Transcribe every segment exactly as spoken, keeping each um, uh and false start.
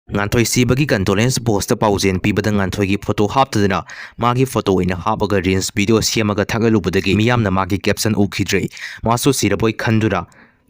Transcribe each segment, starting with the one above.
ꯉꯥꯟꯊꯣꯏ ꯁꯤꯕꯒꯤ condolence postꯇ ꯄꯥꯎꯖꯦꯜ ꯄꯤꯕꯗ ꯉꯥꯟꯊꯣꯏꯒꯤ photo ꯍꯥꯞꯇꯗꯅ ꯃꯥꯒꯤ photo ꯑꯣꯏꯅ ꯍꯥꯞꯄꯒ reels video ꯁꯦꯝꯃꯒ ꯊꯥꯒꯠꯂꯨꯕꯗꯒꯤ ꯃꯤꯌꯥꯝꯅ ꯃꯥꯒꯤ caption ꯎꯈꯤꯗ꯭ꯔꯦ꯫ ꯃꯥꯁꯨ ꯁꯤꯔꯕꯣꯏ ꯈꯟꯗꯨꯅ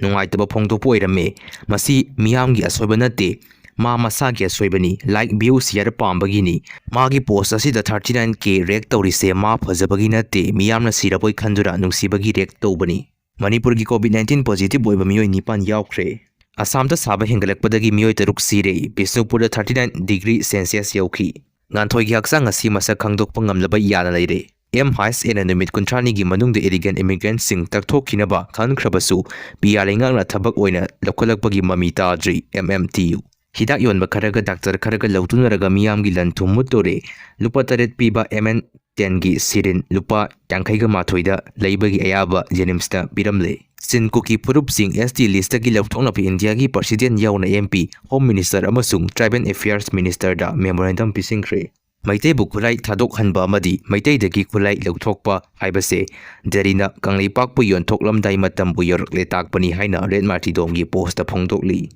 ꯅꯨꯡꯉꯥꯏꯇꯕ ꯐꯣꯡꯗꯣꯛꯄ ꯑꯣꯏꯔꯝꯃꯦ꯫ ꯃꯁꯤ ꯃꯤꯌꯥꯝꯒꯤ ꯑꯁꯣꯏꯕ ꯅꯠꯇꯦ, ꯃꯥ ꯃꯁꯥꯒꯤ ꯑꯁꯣꯏꯕꯅꯤ꯫ Like, view, share ꯄꯥꯝꯕꯒꯤꯅꯤ꯫ ꯃꯥꯒꯤ post ꯑꯁꯤꯗ thirty nine K react ꯇꯧꯔꯤꯁꯦ ꯃꯥ ꯐꯖꯕꯒꯤ ꯅꯠꯇꯦ, ꯃꯤꯌꯥꯝꯅ ꯁꯤꯔꯕꯣꯏ ꯈꯟꯗꯨꯅ ꯅꯨꯡꯁꯤꯕꯒꯤ react ꯇꯧꯕꯅꯤ꯫ ꯃꯅꯤꯄꯨꯔꯒꯤ COVID nineteen positive ꯑꯣꯏꯕ ꯃꯤꯑꯣꯏ ꯅꯤꯄꯥꯟ ꯌꯥꯎꯈ꯭ꯔꯦ꯫ ꯑꯁꯥꯝꯗ ꯁꯥꯕ ꯍꯦꯟꯒꯠꯂꯛꯄꯗꯒꯤ ꯃꯤꯑꯣꯏ ꯇꯔꯨꯛ ꯁꯤꯔꯦ꯫ ꯕꯤꯁꯅꯨꯄꯨꯔꯗ thirty nine degree Celsius ꯌꯧꯈꯤ꯫ ꯉꯥꯟꯊꯣꯏꯒꯤ ꯍꯛꯆꯥꯡ ꯑꯁꯤ ꯃꯁꯛ ꯈꯪꯗꯣꯛꯄ ꯉꯝꯂꯕ ꯌꯥꯅ ꯂꯩꯔꯦ꯫ ꯑꯦꯝ ꯍꯥꯏꯁ ꯑꯦꯟꯅ ꯅꯨꯃꯤꯠ ꯀꯨꯟꯊ꯭ꯔꯥꯅꯤꯒꯤ ꯃꯅꯨꯡꯗ illegal immigrantꯁꯤꯡ ꯇꯛꯊꯣꯛꯈꯤꯅꯕ ꯈꯟꯈ꯭ꯔꯕꯁꯨ, ꯄꯤꯌꯥ ꯂꯩꯉꯥꯛꯅ ꯊꯕꯛ ꯑꯣꯏꯅ ꯂꯧꯈꯠꯂꯛꯄꯒꯤ ꯃꯃꯤ ꯇꯥꯗ꯭ꯔꯤ꯫ M M T U꯫ ꯍꯤꯗꯥꯛ ꯌꯣꯟꯕ ꯈꯔꯒ ꯗꯥꯛꯇꯔ ꯈꯔꯒ ꯂꯧꯊꯣꯛꯅꯔꯒ ꯃꯤꯌꯥꯝꯒꯤ ꯂꯟ ꯊꯨꯝ ꯃꯨꯠꯇꯣꯔꯦ꯫ ꯂꯨꯄꯥ ꯇꯔꯦꯠ ꯄꯤꯕ M N ten ꯒꯤ syringe ꯂꯨꯄꯥ ꯌꯥꯡꯈꯩꯒ ꯃꯥꯊꯣꯏꯗ ꯂꯩꯕꯒꯤ ꯑꯌꯥꯕ JNIMSꯇ ꯄꯤꯔꯝꯂꯦ꯫ ꯆꯤꯟ ꯀꯨꯀꯤ ꯐꯨꯔꯨꯞꯁꯤꯡ S T listꯇꯒꯤ ꯂꯧꯊꯣꯛꯅꯕ ꯏꯟꯗꯤꯌꯥꯒꯤ president ꯌꯥꯎꯅ M P, Home Minister ꯑꯃꯁꯨꯡ Tribal Affairs Ministerꯗ memorandum ꯄꯤꯁꯤꯟꯈ꯭ꯔꯦ꯫ ꯃꯩꯇꯩꯕꯨ ꯈꯨꯠꯂꯥꯏ ꯊꯥꯗꯣꯛꯍꯟꯕ ꯑꯃꯗꯤ ꯃꯩꯇꯩꯗꯒꯤ ꯈꯨꯠꯂꯥꯏ ꯂꯧꯊꯣꯛꯄ ꯍꯥꯏꯕꯁꯦ ꯗꯦꯜꯂꯤꯅ ꯀꯪꯂꯩꯄꯥꯛꯄꯨ ꯌꯣꯟꯊꯣꯛꯂꯝꯗꯥꯏ ꯃꯇꯝꯕꯨ ꯌꯧꯔꯛꯂꯦ ꯇꯥꯛꯄꯅꯤ ꯍꯥꯏꯅ ꯔꯦꯠꯃꯥ ꯊꯤꯗꯣꯝꯒꯤ postꯇ ꯐꯣꯡꯗꯣꯛꯂꯤ꯫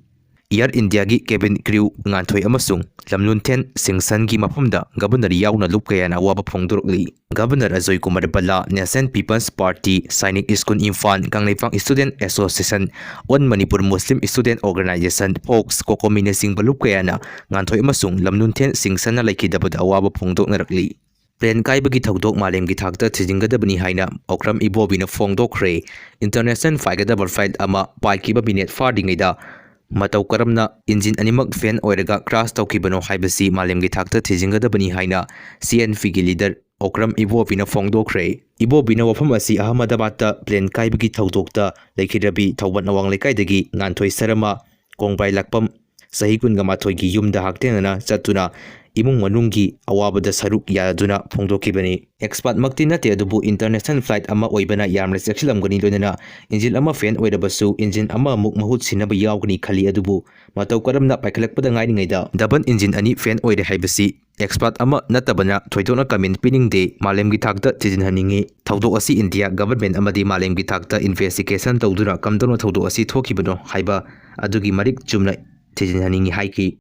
Air Indiaꯒꯤ cabin crew ꯉꯥꯟꯊꯣꯏ ꯑꯃꯁꯨꯡ ꯂꯝꯂꯨꯟꯊꯦꯟ ꯁꯤꯡꯁꯟꯒꯤ ꯃꯐꯝꯗ governor ꯌꯥꯎꯅ ꯂꯨꯞ ꯀꯌꯥꯅ ꯑꯋꯥꯕ ꯐꯣꯡꯗꯣꯔꯛꯂꯤ꯫ Governor Ajoy Kumar Bhalla, National People's Party, Sainik School Imphal, Kangleipak Student Association, All Manipur Muslim Student Organisation, ꯐꯣꯛꯁ, ꯀꯣꯀꯣꯃꯤꯅꯆꯤꯡꯕ ꯂꯨꯞ ꯀꯌꯥꯅ ꯉꯥꯟꯊꯣꯏ ꯑꯃꯁꯨꯡ ꯂꯝꯂꯨꯟꯊꯦꯟ ꯁꯤꯡꯁꯟꯅ ꯂꯩꯈꯤꯗꯕꯗ ꯑꯋꯥꯕ ꯐꯣꯡꯗꯣꯛꯅꯔꯛꯂꯤ꯫ Plane ꯀꯥꯏꯕꯒꯤ ꯊꯧꯗꯣꯛ ꯃꯥꯂꯦꯝꯒꯤ ꯊꯥꯛꯇ ꯊꯤꯖꯤꯟꯒꯗꯕꯅꯤ ꯍꯥꯏꯅ ꯑꯣꯀ꯭ꯔꯝ ꯏꯕꯣꯕꯤꯅ ꯐꯣꯡꯗꯣꯛꯈ꯭ꯔꯦ꯫ International ꯄꯥꯏꯒꯗꯕ flight ꯑꯃ ꯄꯥꯏꯈꯤꯕ ꯃꯤꯅꯤꯠ ꯐꯥꯗ꯭ꯔꯤꯉꯩꯗ ꯃꯇꯧ ꯀꯔꯝꯅ engine ꯑꯅꯤꯃꯛ fan ꯑꯣꯏꯔꯒ crash ꯇꯧꯈꯤꯕꯅꯣ ꯍꯥꯏꯕꯁꯤ ꯃꯥꯂꯦꯝꯒꯤ ꯊꯥꯛꯇ ꯊꯤꯖꯤꯟꯒꯗꯕꯅꯤ ꯍꯥꯏꯅ C N P ꯒꯤ leader ꯑꯣꯀ꯭ꯔꯝ ꯏꯕꯣꯕꯤꯅ ꯐꯣꯡꯗꯣꯛꯈ꯭ꯔꯦ꯫ ꯏꯕꯣꯕꯤꯅ ꯋꯥꯐꯝ ꯑꯁꯤ ꯑꯍꯃꯗꯕꯥꯗꯇ plane ꯀꯥꯏꯕꯒꯤ ꯊꯧꯗꯣꯛꯇ ꯂꯩꯈꯤꯗ꯭ꯔꯕꯤ ꯊꯧꯕꯥꯜ ꯑꯋꯥꯡ ꯂꯩꯀꯥꯏꯗꯒꯤ ꯉꯥꯟꯊꯣꯏ ꯁꯔꯃ, ꯀꯣꯡꯕ꯭ꯔꯥꯏ ꯂꯥꯛꯄꯝ, ꯆꯍꯤ ꯀꯨꯟꯒ ꯃꯥꯊꯣꯏꯒꯤ ꯌꯨꯝꯗ ꯍꯛꯊꯦꯡꯅꯅ ꯆꯠꯇꯨꯅ ꯏꯃꯨꯡ ꯃꯅꯨꯡꯒꯤ ꯑꯋꯥꯕꯗ ꯁꯔꯨꯛ ꯌꯥꯗꯨꯅ ꯐꯣꯡꯗꯣꯛꯈꯤꯕꯅꯤ꯫ Expertꯃꯛꯇꯤ ꯅꯠꯇꯦ, ꯑꯗꯨꯕꯨ international flight ꯑꯃ ꯑꯣꯏꯕꯅ ꯌꯥꯝꯅ ꯆꯦꯛꯁꯤꯜꯂꯝꯒꯅꯤ꯫ ꯂꯣꯏꯅꯅ engine ꯑꯃ fan ꯑꯣꯏꯔꯕꯁꯨ engine ꯑꯃꯃꯨꯛ ꯃꯍꯨꯠ ꯁꯤꯟꯅꯕ ꯌꯥꯎꯒꯅꯤ ꯈꯜꯂꯤ, ꯑꯗꯨꯕꯨ ꯃꯇꯧ ꯀꯔꯝꯅ ꯄꯥꯏꯈꯠꯂꯛꯄꯗ ꯉꯥꯏꯔꯤꯉꯩꯗ double engine ꯑꯅꯤ fan ꯑꯣꯏꯔꯦ ꯍꯥꯏꯕꯁꯤ expert ꯑꯃ ꯅꯠꯇꯕꯅ ꯊꯣꯏꯗꯣꯛꯅ comment ꯄꯤꯅꯤꯡꯗꯦ꯫ ꯃꯥꯂꯦꯝꯒꯤ ꯊꯥꯛꯇ ꯊꯤꯖꯤꯟꯍꯟꯅꯤꯡꯉꯤ꯫ ꯊꯧꯗꯣꯛ ꯑꯁꯤ ꯏꯟꯗꯤꯌꯥ government ꯑꯃꯗꯤ ꯃꯥꯂꯦꯝꯒꯤ ꯊꯥꯛꯇ investigation ꯇꯧꯗꯨꯅ ꯀꯝꯗꯧꯅ ꯊꯧꯗꯣꯛ ꯑꯁꯤ ꯊꯣꯛꯈꯤꯕꯅꯣ ꯍꯥꯏꯕ ꯑꯗꯨꯒꯤ ꯃꯔꯤꯛ ꯆꯨꯝꯅ ꯊꯤꯖꯤꯟꯍꯟꯅꯤꯡꯉꯤ ꯍꯥꯏꯈꯤ꯫